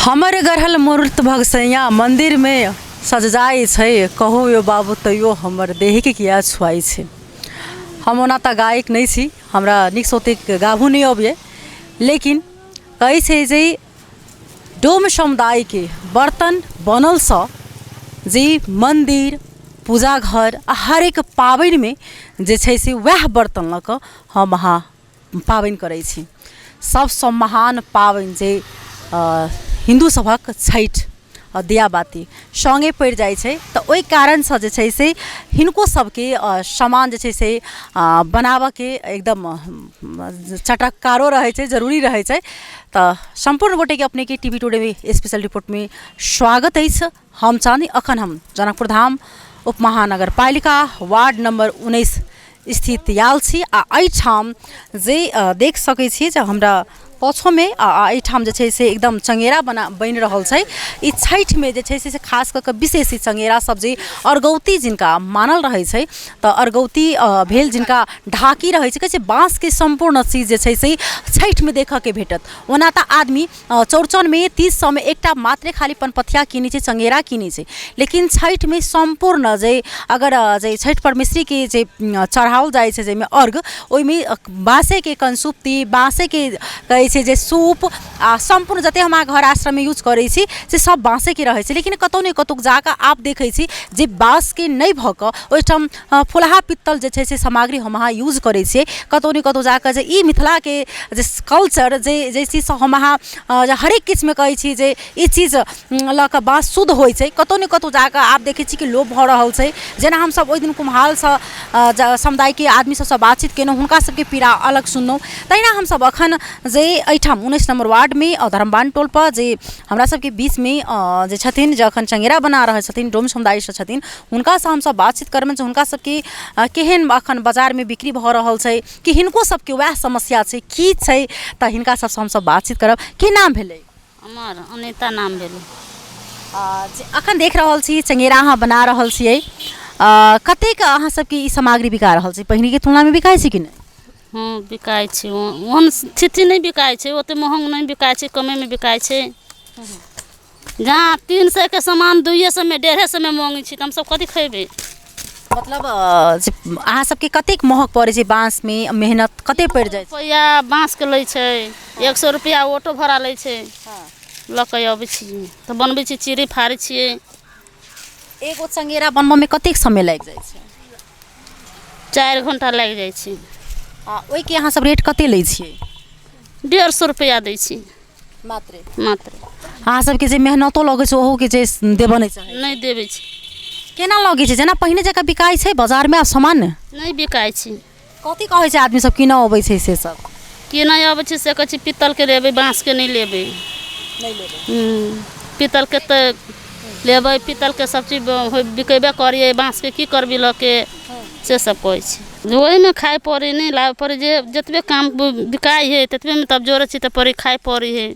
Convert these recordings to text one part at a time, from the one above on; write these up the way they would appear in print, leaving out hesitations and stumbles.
हमर गढ़ल मूर्त भगसैया मन्दिरमे सज जाइ छै। कहू यौ बाबू, तैयो हमर देहके किया छुआइ छै? हम ओना तऽ गायक नहि छी, हमरा नीकसँ ओतेक गाबहो नहि अबैए, लेकिन कहै छै जे डोम समुदायके बर्तन बनलसँ जे मन्दिर, पूजा घर आ हरेक पाबनिमे जे छै से वएह बर्तन लऽ कऽ हम अहाँ पाबनि करै छी। सबसँ महान पाबनि जे हिन्दू सभक छठि आओर दियाबाती सङ्गे पड़ि जाइ छै, तऽ ओहि कारणसँ जे छै से हिनको सबके सामान जे छै से बनाबऽके एकदम चटक्कारो रहै छै, जरूरी रहै छै। तऽ सम्पूर्ण गोटेके अपनेके टी वी टुडे स्पेशल रिपोर्टमे स्वागत अछि। हम चाँदी, अखन हम जनकपुर धाम उपमहानगरपालिका वार्ड नम्बर 19 स्थित आयल छी आ एहिठाम जे देख सकै छी जे हमरा पाछूमे आ एहिठाम जे छै से एकदम चङ्गेरा बनि रहल छै। ई छठिमे जे छै से खास कऽ कऽ विशेष ई चङ्गेरा सब जे अरगौती जिनका मानल रहै छै, तऽ अरगौती भेल जिनका ढाकी रहै छै। कहै छै बाँसके सम्पूर्ण चीज जे छै से छठिमे देखऽके भेटत। ओना तऽ आदमी चौरचनमे 300मे एकटा मात्रे खाली पनपथिया किनै छै, चङ्गेरा किनै छै, लेकिन छठिमे सम्पूर्ण जे अगर जे छठि परमेश्वरीके जे चढ़ाओल जाइ छै, जाहिमे अर्घ, ओहिमे बाँसेके कनसुप्ती, बाँसेके कहै छै जे सूप आ सम्पूर्ण जतेक हम अहाँ घर आश्रममे यूज करै छी से सब बाँसेके रहै छै। लेकिन कतहु ने कतहु जाकऽ आब देखै छी जे बाँसके नहि भऽ कऽ ओहिठाम फुलहा पित्तल जे छै से सामग्री हम अहाँ यूज करै छियै। कतहु ने कतहु जाकऽ जे ई मिथिलाके जे कल्चर जे जाहि चीजसँ हम अहाँ जे हरेक किछुमे कहै छी जे ई चीज लऽ कऽ बाँस शुद्ध होइ छै, कतहु ने कतहु जाकऽ आब देखै छी कि लोप भऽ रहल छै। जेना हमसभ ओहि दिन कुम्हारसँ समुदायके आदमी सभसँ बातचीत केलहुँ, हुनका सभके पीड़ा अलग सुनलहुँ, तहिना हमसभ एखन जे एहिठाम 19 नम्बर वार्डमे धर्मबान टोलपर जे हमरा सभके बीचमे जे छथिन, जे एखन चङ्गेरा बना रहल छथिन, डोम समुदायसँ छथिन, हुनकासँ हमसभ बातचीत करबनि जे हुनका सभके केहन एखन बाजारमे बिक्री भऽ रहल छै, कि हिनको सबके वएह समस्या छै, की छै। तऽ हिनका सबसँ हमसब बातचीत करब। की नाम भेलै? हमर अनिता नाम भेलै। जे अखन देख रहल छी चंगेरा अहाँ बना रहल छियै, कतेक अहाँ सबके ई सामग्री बिका रहल छै? पहिनेके तुलनामे बिकाइ छै कि नहि? हँ, बिकाइ छै। ओहन स्थिति नहि बिकाइ छै, ओते महग नहि बिकाइ छै, कमेमे बिकाइ छै। जहाँ 300के सामान 200मे, 150मे मङ्गै छी, तऽ हमसब कथी खयबै? मतलब जे अहाँ सबके कतेक महग पड़ै छै, बाँसमे मेहनत कतेक पड़ि जाइ छै? रुपैआ बाँसके लै छै, 100 रुपैआ ऑटो भाड़ा लै छै। लऽ कऽ अबै छियै तऽ बनबै छियै, चिरै फाड़ै छियै। एगो चङ्गेरा बनबऽमे कतेक समय लागि जाइ छै? 4 घण्टा लागि जाइ छै। आ ओहिके अहाँ सब रेट कतेक लै छियै? 150 रुपैआ दै छी। मात्रे? मात्र। अहाँ सबके जे मेहनतो लगै छै, ओहोके जे देबऽ नहि चाहै? नहि देबै छै। केना लगै छै, जेना पहिने जकाँ बिकाइ छै बाजारमे आब सामान? नहि बिकाइ छै। कथी कहै छै आदमी सब कीनऽ अबै छै से सब? कीनऽ अबै छै से कहै छै पित्तलके लेबै, बाँसके नहि लेबै। नहि लेबै। पित्तलके तऽ लेबै, पित्तलके सब चीज बिकेबे करियै, बाँसके की करबी लऽ के, से सब कहै छै। ओहिमे खाइ पड़ै नहि लाबऽ पड़ै, जे जतबे काम बिकाइ हइ ततबेमे तब जोड़ै छी तऽ पड़ै खाइ पड़ै हइ।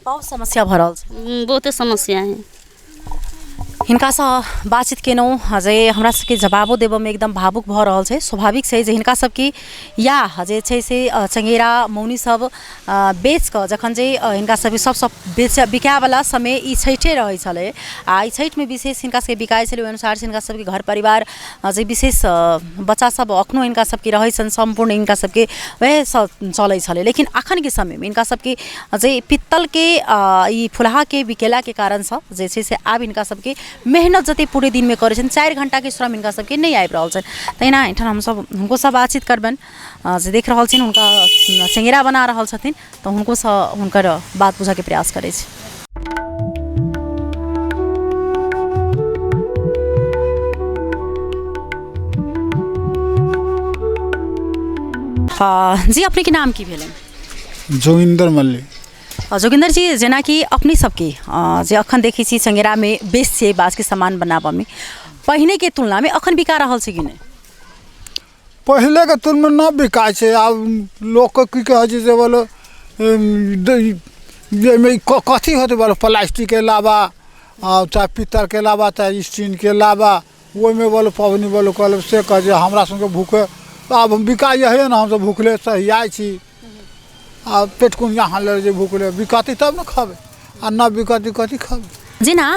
बहुत समस्या भऽ रहल छै। बहुते समस्या हइ। हिनकासँ बातचीत केलहुँ जे हमरा सबके जवाबो देबऽमे एकदम भावुक भऽ रहल छै। स्वाभाविक छै जे हिनका सबके इएह जे छै से चङ्गेरा मौनी सब बेच कऽ जखन जे हिनका सबके सबसँ बेच बिकायवला समय ई छठिे रहै छलै आ ई छठिमे विशेष हिनका सबके बिकाइ छलै। ओहि अनुसार हिनका सबके घर परिवार जे विशेष बच्चा सब अखनो हिनका सबके रहै छनि, सम्पूर्ण हिनका सबके वएहसँ चलै छलै। लेकिन अखनके समयमे हिनका सबके जे पित्तलके ई फुलहाके बिकेलाके कारणसँ जे छै से आब हिनका सबके मेहनत जते पूरे दिनमे करै छनि, 4 घण्टाके श्रम हिनका सबके नहि आबि रहल छनि। तहिना एहिठाम हमसब हुनकोसँ बातचीत करबनि जे देख रहल छियनि हुनका चङ्गेरा बना रहल छथिन, तऽ हुनकोसँ हुनकर बात बुझऽके प्रयास करै छी। जी, अपनेके नाम की भेलै? जोगिन्दर मल्लिक। जोगिन्दर जी, जेनाकि अपने सबके जे अखन देखै छी चङ्गेरामे बेस छियै, बाँसके सामान बनाबऽमे पहिनेके तुलनामे अखन बिका रहल छै कि नहि? पहिलेके तुलनामे नहि बिकाइ छै। आब लोकके की कहै छै जे बोलो एहिमे कथी होतै, बोलो प्लास्टिकके लाबा चाहे पित्तरके लाबा चाहे स्टीलके लाबा, ओहिमे बोलो पबनी बोलो कहलक से कहै छै। हमरा सबके भूखे आब बिकाइ हइ ने, हमसब भूखले सहियाइ छी आ पेट कोनिया हाल जे भूखले बिकतै तब ने खबै। आ नहि बिकतै कथी खयबै। जेना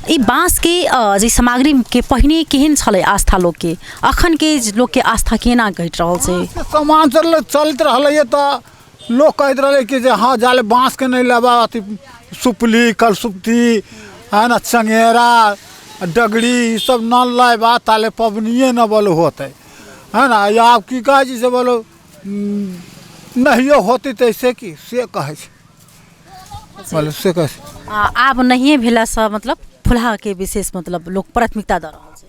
ई बाँसके जे सामग्रीके पहिने केहन छलै आस्था लोकके, अखनके लोकके आस्था केना घटि रहल छै? सामान चलैत रहलैए तऽ लोक कहैत रहलै कि जे हँ जाले बाँसके नहि लेबा, अथी सुपली कलसुप्ती है ने, चङ्गेरा डगरी ई सब न लेबा ताले पबनिए न बोलो होतै है ने। आब की कहै छै से बोलो नहियो होतै तऽ ऐसे की से कहै छै, बोलो से कहै छै। आब नहिए भेलासँ मतलब फुलहाके विशेष मतलब लोक प्राथमिकता दऽ रहल छै।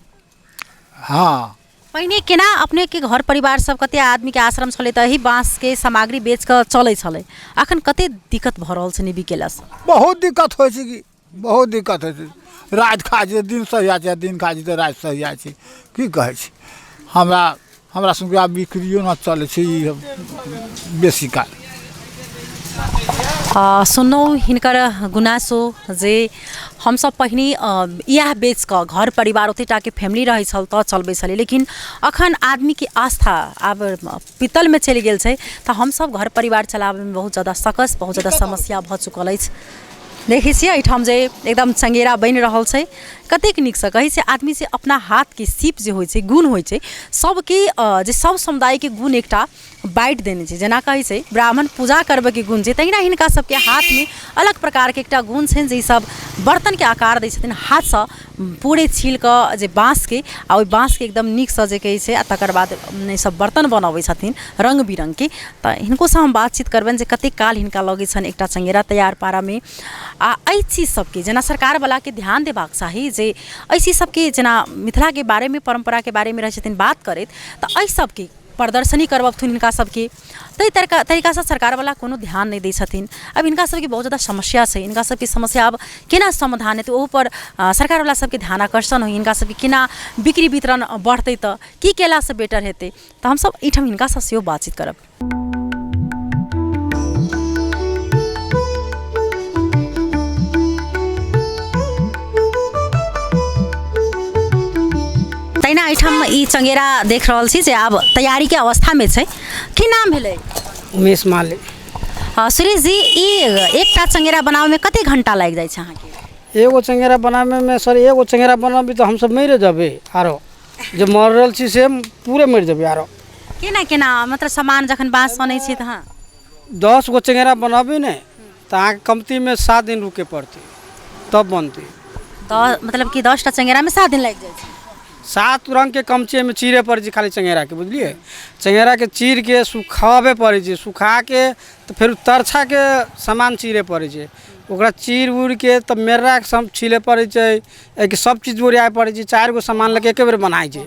हँ, पहिने केना अपनेके घर परिवार सब कते आदमीके आश्रम छलै तऽ एही बाँसके सामग्री बेच कऽ चलै छलै, अखन कते दिक्कत भऽ रहल छै नहि बिकेलासँ? बहुत दिक्कत होइ छै कि, बहुत दिक्कत होइ छै। राति खा छै दिन सहिया छै, दिन खा छै तऽ राति सहिया छै। की कहै छै, हमरा हमरा सबके आब बिक्रियो नहि चलै छै ई बेसी काल। सुनलहुँ हिनकर गुनासो जे हमसब पहिने इएह बेच कऽ घर परिवार ओतेक टाके फैमिली रहै छल तऽ चलबै छलै, लेकिन अखन आदमीके आस्था आब पीतलमे चलि गेल छै तऽ हमसब घर परिवार चलाबैमे बहुत ज्यादा सकस, बहुत ज्यादा समस्या भऽ चुकल अछि। देखै छियै एहिठाम जे एकदम चङ्गेरा बनि रहल छै कतेक नीकसँ। कहै छै आदमी से अपना हाथके सीप जे होइ छै, गुण होइ छै सबके, जे सब समुदायके गुण एकटा बाँटि देने छै। जेना कहै छै ब्राह्मण पूजा करबैके गुण छै, तहिना हिनका सबके हाथमे अलग प्रकारके एकटा गुण छनि जे ईसब बर्तनके आकार दै छथिन हाथसँ पूरे छील कऽ जे बाँसके, आ ओहि बाँसके एकदम नीकसँ जे कहै छै, आ तकर बाद ईसब बर्तन बनबै छथिन रङ्ग बिरङ्गके। तऽ हिनकोसँ हम बातचीत करबनि जे कतेक काल हिनका लगै छनि एकटा चङ्गेरा तैयार पारऽमे। आ एहि चीज सबके जेना सरकारवलाके ध्यान देबाक चाही जे एहि चीज सबके जेना मिथिलाके बारेमे परम्पराके बारेमे रहै छथिन बात करैत, तऽ एहि सबके प्रदर्शनी करबथुन हिनका सबके, ताहि तरीकासँ सरकारवला कोनो ध्यान नहि दै छथिन। आब हिनका सबके बहुत ज्यादा समस्या छै, हिनका सबके समस्या आब केना समाधान हेतै ओहूपर सरकारवला सबके ध्यान आकर्षण होइ, हिनका सबके केना बिक्री वितरण बढ़तै, तऽ की केलासँ बेटर हेतै। तऽ हमसब एहिठाम हिनकासँ सेहो बातचीत करब। तहिना एहिठाम ई चङ्गेरा देख रहल छी जे आब तैयारीके अवस्थामे छै। की नाम भेलै? उमेश माले। सुरेश जी, ई एकटा चङ्गेरा बनाबैमे कते घण्टा लागि जाइ छै अहाँके? एगो चङ्गेरा बनाबैमे सर, एगो चङ्गेरा बनाबी तऽ हमसब मरि जेबै, आरो जे मरल छी से पूरे मरि जेबै। आरो केना केना मतलब सामान जखन बाँस अनै छी तऽ? हँ, 10 गो चङ्गेरा बनाबी ने तऽ अहाँके कमतीमे 7 दिन रुके पड़तै तब बनतै। तऽ मतलब कि 10टा चङ्गेरामे 7 दिन लागि जाइ छै? 7 रङ्गके कमची एहिमे चीरे पड़ै छै खाली चङ्गेराके, बुझलियै? चङ्गेराके चीरके सुखाबे पड़ै छै, सुखाके तऽ फेर तरछाके सामान चीरे पड़ै छै, ओकरा चीर उरके तब मेर्राके सब छीले पड़ै छै, एहिके सब चीज ओरियाए पड़ै छै। 4 गो सामान लऽके एके बेर बनाइ छै,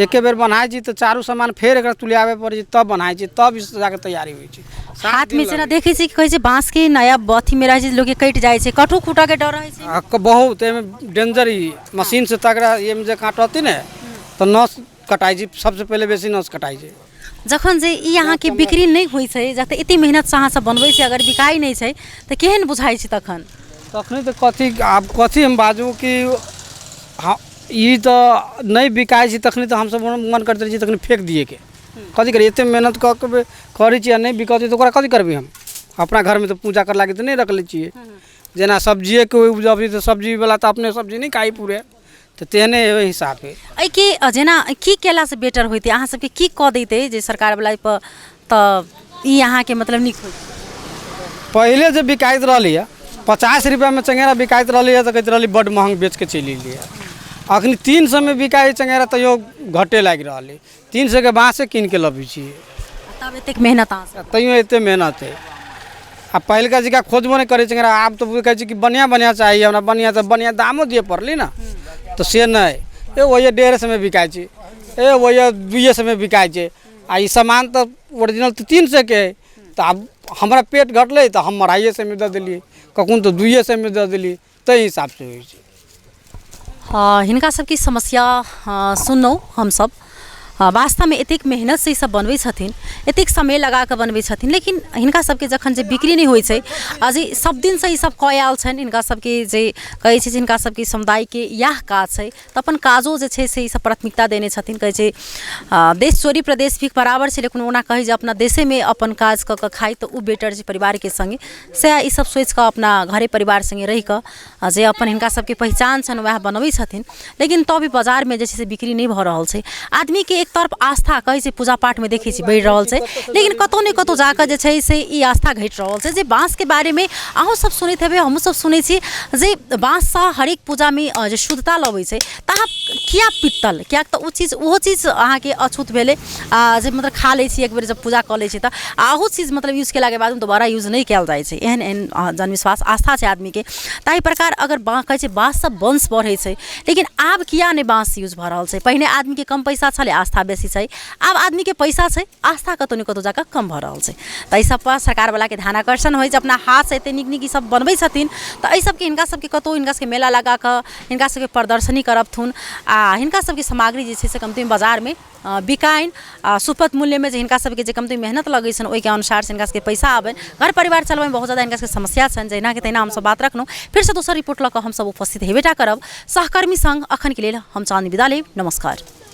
एके बेर बनाइ छै तऽ चारू सामान फेर एकरा तुलियाबे पड़ै छै तब बनाइ छै, तब जाके तैयारी होइ छै। हाथमे जेना देखै छियै कि कहै छै बाँसके नया अथीमे रहै छै लोकके कटि जाइ छै, कटो खूटऽके डर रहै छै? बहुत एहिमे डेंजर, ई मशीनसँ तगड़ा एहिमे जे काटती ने तऽ नस कटाइ छै, सबसँ पहिले बेसी नस कटाइ छै। जखन जे ई अहाँके बिक्री नहि होइ छै, जते एते मेहनतसँ अहाँ सब बनबै छी, अगर बिकाइ नहि छै तऽ केहन बुझाइ छै तखन? तखन तऽ कथी आब कथी हम बाजू कि हँ ई तऽ नहि बिकाइ छै तखन तऽ हमसब मन करैत रहै छी तखन फेक दिएके, कथी करी एते मेहनत कऽ के करै छी आ नहि बिकतै तऽ ओकरा कथी करबै हम? अपना घरमे तऽ पूजा करऽ लागी तऽ नहि रखले छियै। जेना सब्जिएके उपजबै तऽ सब्जीवला तऽ अपने सब्जी नहि खाइ पूरे, तऽ तेहने ओहि हिसाबे। एहिके जेना की केलासँ बेटर होइतै, अहाँ सबके की कऽ दैतै जे सरकारवला एहिपर तऽ ई अहाँके मतलब नीक होइतै? पहिले जे बिकाइत रहलै हँ 50 रुपैआमे चङ्गेरा बिकाइत रहलै हँ तऽ कहैत रहलै बड्ड महग बेचके चलि एलियै। अखन 300मे बिकाइ चङ्गेरा तैयो घटे लागि रहल अइ, 300के बाँसे कीनके लबै छियै। तब एतेक मेहनत अहाँ सब? तैयो एते मेहनत है। आ पहिलका जकाँ खोजबो नहि करै चङ्गेरा, आब तऽ कहै छै कि बढ़िआँ बढ़िआँ चाही हमरा, बढ़िआँ तऽ बढ़िआँ दामो दिअ पड़लै ने, तऽ से नहि, ए ओहिए 150मे बिकाइ छै, ए ओहिए 200मे बिकाइ छै, आ ई सामान तऽ ओरिजिनल तऽ 300के हइ। तऽ आब हमरा पेट घटलै तऽ हम 250मे दऽ देलियै, कखनो तऽ 200मे दऽ देलियै, ताहि हिसाबसँ होइ छै। हँ, हिनका सबके समस्या सुनलहुँ हमसब। वास्तवमे एतेक मेहनतसँ ईसभ बनबै छथिन, एतेक समय लगा कऽ बनबै छथिन, लेकिन हिनका सबके जखन जे बिक्री नहि होइ छै आ जे सब दिनसँ ईसब कऽ आयल छनि, हिनका सबके जे कहै छै जे हिनका सबके समुदायके इएह काज छै, तऽ अपन काजो जे छै से ईसब प्राथमिकता देने छथिन। कहै छै देश चोरी प्रदेश भीख बराबर छै, लेकिन ओना कहै जे अपना देशेमे अपन काज कऽ कऽ खाइ तऽ ओ बेटर छै परिवारके सङ्गे। सएह ईसब सोचिकऽ अपना घरे परिवार सङ्गे रहिकऽ जे अपन हिनका सबके पहिचान छनि वएह बनबै छथिन, लेकिन तब भी बजारमे जे छै से बिक्री नहि भऽ रहल छै। आदमीके एक तरफ आस्था कहै छै पूजा पाठमे देखै छी बढ़ि रहल छै, लेकिन कतहु ने कतहु जाकऽ जे छै से ई आस्था घटि रहल छै। जे बाँसके बारेमे अहूँ सब सुनैत हेबै, हमहूँ सब सुनै छी जे बाँससँ हरेक पूजामे जे शुद्धता लबै छै, तऽ अहाँ किया पित्तल? किएक तऽ ओ चीज ओहो चीज अहाँके अछूत भेलै जे मतलब खा लै छी एक बेर जब पूजा कऽ लै छी तऽ आ ओहो चीज मतलब यूज केलाके बाद दोबारा यूज नहि कयल जाइ छै। एहन एहन जनविश्वास आस्था छै आदमीके। ताहि प्रकार अगर कहै छै बाँससँ वंश बढ़ै छै, लेकिन आब किया नहि बाँस यूज भऽ रहल छै? पहिने आदमीके कम पैसा छलै, आस्था बेसी छै। आब आदमीके पैसा छै, आस्था कतहु ने कतहु जाकऽ कम भऽ रहल छै। तऽ एहि सबपर सरकारवलाके ध्यान आकर्षण होइ जे अपना हाथसँ एते नीक नीक ई सब बनबै छथिन, तऽ एहि सबके हिनका सबके कतहु हिनका सबके मेला लगाकऽ हिनका सबके प्रदर्शनी करबथुन आ हिनका सबके सामग्री जे छै से कमती बाजारमे बिकानि आ सुपथ मूल्यमे जे हिनका सबके जे कमती मेहनत लगै छनि ओहिके अनुसार से हिनका सबके पैसा आबनि। घर परिवार चलबैमे बहुत जादा हिनका सबके समस्या छनि। जहिनाके तहिना हमसब बात रखलहुँ, फेरसँ दोसर रिपोर्ट लऽ कऽ हमसब उपस्थित हेबे टा करब। सहकर्मी सङ्ग अखनके लेल हम चाँदनी विदा लेब। नमस्कार।